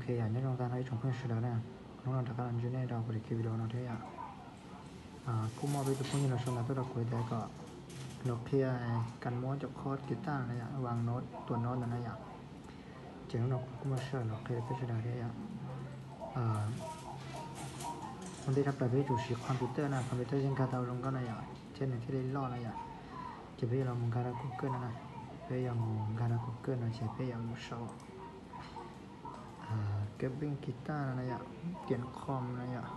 Ok, yog nyob zoo tag nrho ib tsoom phooj ywg sawv daws na, hnub no rov qab los ntsib nej rau kuv daim video no thiab yom. Kuj muaj peb tus phooj ywg los sau ntawv tuaj rau kuv tias kom los qhia kas muab cov chord guitar no yom, vas nod, tuam nod ntawd na yom. Ces hnub no kuv kuj muaj sij hawm los qhia rau peb sawv daws thiab yom. Ua ntej tshaj plaws peb yuav tsum siv computer na, computer thiaj nkag tau zoo nkauj na yom, thiab nws thiaj li loj na yom. Ces peb yuav los mus nkag rau Google no na, peb yuav mus nkag rau Google no ces peb yuav mus sau kab pej guitar no na yom, tiam com no yom,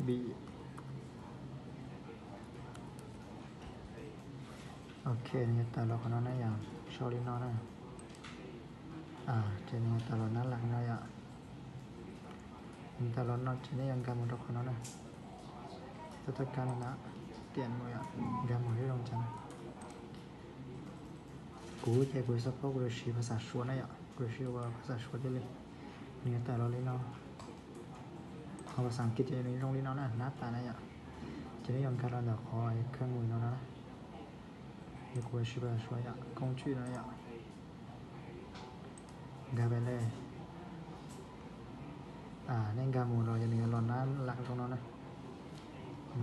beat. Ok, nws yuav tawm los qhov no na yom, sau li no na. Ces nws yuav tawm los nab lam no yom. Nws tawm los no ces nej yuav nkag mus rau qhov no na. Tab tab kab no na, tiam mus yom, nkag mus seb zoo cas na. Kuv ces kuv xav paub kuv yuav siv phas xas Suav na yom, kuv yuav siv ua phas xas Suav thiaj li. Nws yuav tawm los li no. Ho phas xas Askiv ces nws zoo li no na, nab tas na yom. Ces nej yuav nkag los ntawm qhov kheej mus no na. Yog kuv yuav siv phas xas Suav yom, koob tswj no yom. Nkag pem li. Nej nkag mus los yog nws yuav los nab lam zoo no na.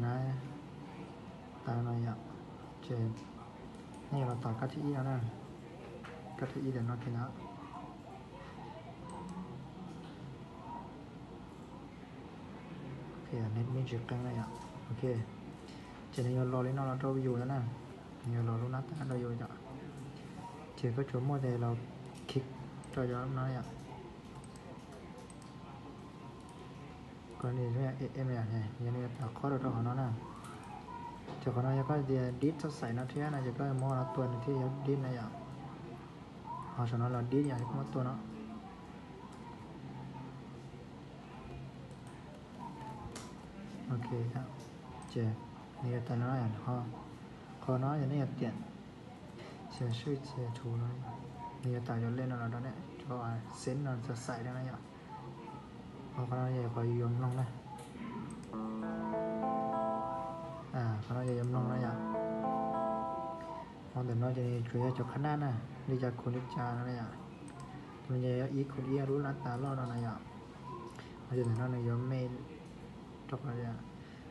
Nab tas no yom. Ces nej yuav los tom kab thib ib no na. Kab thib ib ntawm no kiag na. Neb tsis qeeb na yom. Ok, ces nws yuav los li no los rau yus no na. Nws yuav los lub nab tas rau yus yom. Ces koj tsuas muaj tes los khij rau cov no yom. Koj ni, yog nws yuav tawm qhov rau rau qhov no na. Ces qhov no yog koj tias dib txhob xaim no thiab no ces koj muab no tua nws thiaj yog dib na yom. Ho saum no los dib yom, koj muab tua no. Ok, ces nws yuav tawm no, qhov no yog nej yuav tiam cia swj cia thu no, nws yuav tawm cov lej no los rau nej, cov xeeb no txhob xaim no na yom. Ho qhov no yog qhov yus yuav mloog na. Qhov no yog yuav mloog na yom. Ho ntawm no ces nws tsuas yog cov qhab nab na, li cas khuv li cas no na yom. Tus no ces yog ib khuv ib lub nab tas loj no na yom. Ho ces ntawm no nws yuav me rau qhov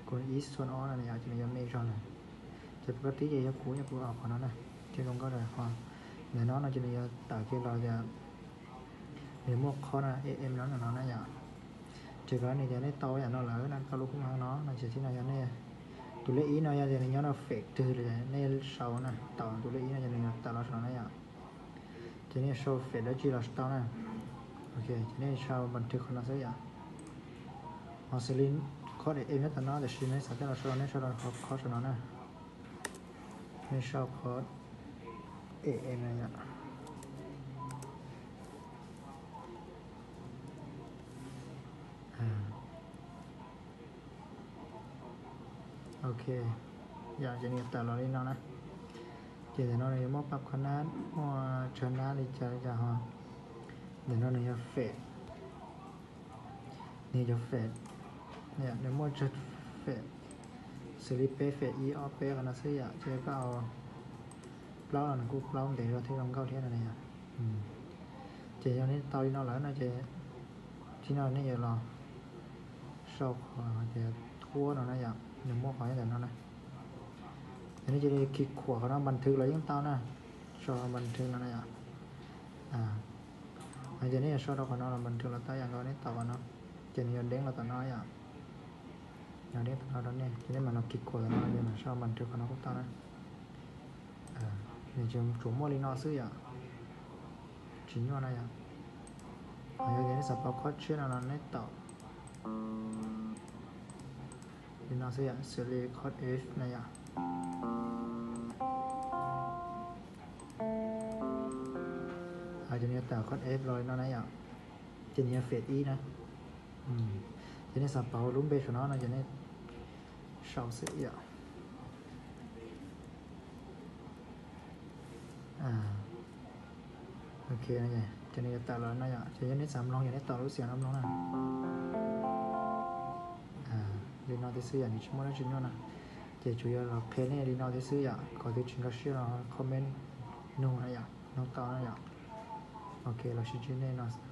khuv ib xuan ob no na yom, ces nws yuav me zog na. Ces koj tib ces yog kuv, yog kuv os qhov no na, thiaj zoo nkauj. Ho ntawm no no ces nws yuav tawm kiag los tias nws muaj qhov no em no no na yom. Ces koj nws tias nej tau yam no lawm na, tau lub kub heev no no ces tib no yog nej tus lej ib no yog tias nws nyob no fem twg los nej sau na, tau tus lej ib no ces nws yuav tawm los saum no na yom. Ces nej sau fem dab tsi los tau na. Ok, ces nej sau npas thwv qhov no xwb yom. Ho xws li qhov em nyob tom no, tiam sis nej xav coj los sau los nej sau rau qhov saum no na. Nej sau qhov em no yom. Ok, yog ces nws tawm los li no na. Ces ntawm no nws yuav muaj pab qhov nab, muaj tsawg nab li cas li cas ho. Ntawm no nws yog fem, nws yog fem, nws muaj tsawg fem, xws li peb fem ib ob peb qhov no xwb yom, ces koj plaub los nws kuj plaub ntev zog thiab zoo nkauj thiab no na yom. Ces yog nej tau li no lawm no ces tib no nej yuav los sau qhov tias thuab no na yom, nws muaj qhov ntawm no na. Ces nej cia li khij khuam qhov no npas thwv los yeej tau na, sau npas thwv no na yom. Ces nej yuav sau rau qhov no los npas thwv los tau yom, nkaus nej tau qhov no, ces nws yuav deev los tom no yom. Nws deev tom no rau nej, ces nej mam los khij khuam tom no, ces mam sau npas thwv qhov no kuj tau na. Nws tsuas muaj li no xwb yom, tsis nyuaj na yom. Yog tias nej xav paub qhov tshiab no los nej tau li no xwb yom, xws li qhov F na yom. Ces nws yuav tawm qhov F los li no na yom, ces nws yog fem ib na. Ces nej xav paub lub npe saum no no ces nej sau xwb yom. Ok, ces nws yuav tawm los no yom, ces yog nej xav mloog ces nej tau lub xiam no mloog na. Li no thiab xwb yom, nws tsis muaj dab tsi nyuaj na. Ces tsuas yog los qhia nej li no thiab xwb yom, qhov twg tsis nkag siab los comment nug na yom, nug tau na yom. Ok, los sis tsis nej no.